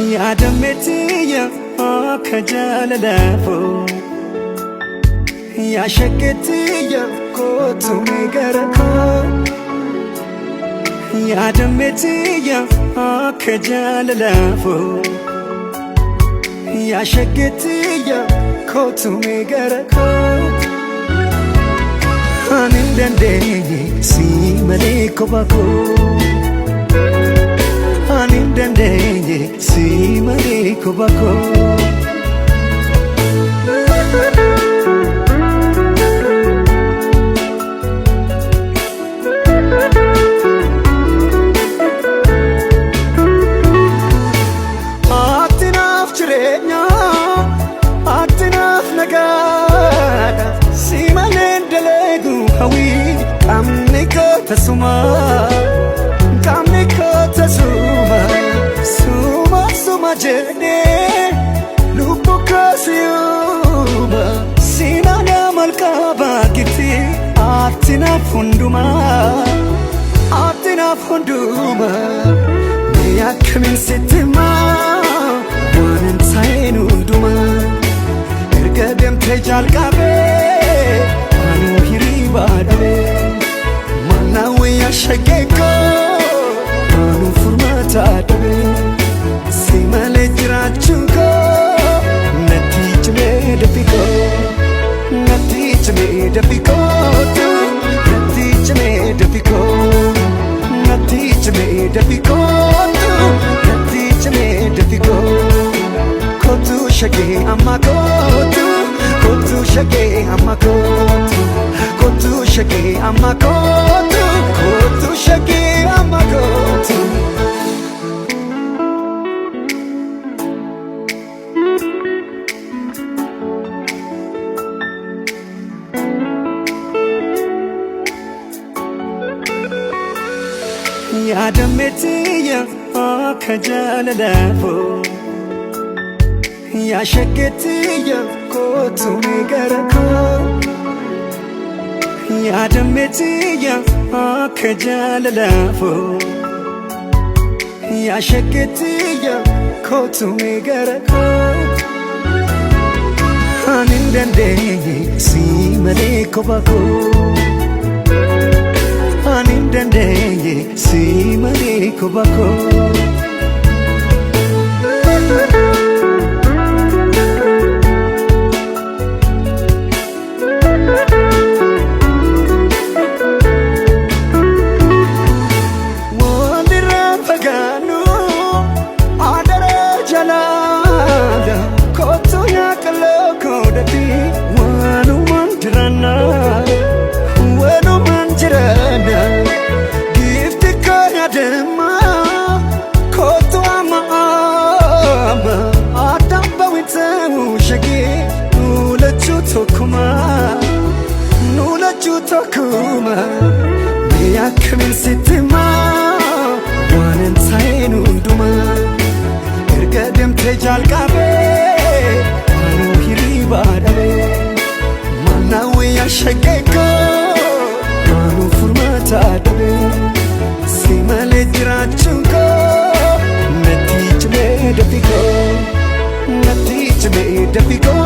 Yaadameetiyya akka jaalalaafoo yaa shakkeetiyya kootu gara koo. Yaadameetiyya akka jaalalaafoo yaa shakkeetiyya kootu gara koo. Ani hin dandeenye si malee kophaa koo. Ani hin dandeenye si malee kophaa koo. Ati naaf jireenya, ati naaf nagaadha. Si malee hin dalagu hawwii qaamni koo tasuma. Qaamni koo tasuma. Suma suma jedhee lubbuu koo si'uma. Siinaan amal qaba gitti ati naaf hundumaa. Ati naaf hundumaa. Mee akkamiin sitti himaa waan hin ta'in hundumaa. Erga deemtee jalqabee anuu hirriibaa dhabee. Mannaa wayyaa shaggee koo anuu furmaata dhabee. Si malee jiraachuun koo natti cimee dafii koo. Natti cimee dafii kootu natti cimee dafii koo. Natti cimee dafii kootu natti cimee dafii koo. Kootu shagee amma kootu kootu shagee amma kootu kootu shagee amma kootu kootu shagee amma kootu. Yaadameetiyya akka jaalalaafoo yaa shakkeetiyya kootu gara koo. Yaadameetiyya akka jaalalaafoo yaa shakkeetiyya kootu gara koo. Ani hin dandeenye si malee kophaa koo. Ani hin dandeenye si malee kophaa koo. Walirraa fagaannu adara jalaala kootu nyaaqaloo koodhati walumaan jiraanna walumaan jiraanna giifti koo yaadamma kootu amma amma addaan bawwita'uu shagee nuulachuu tokkumaa nuulachuu tokkumaa. Mee akkamiin sitti himaa waan hin ta'in hundumaa. Erga deemtee jalqabee anuu hirriibaa dhabee. Mannaa wayyaa shaggee koo anuu furmaata dhabee. Si malee jiraachuun koo natti cimee dafii koo. Natti cimee dafii kootu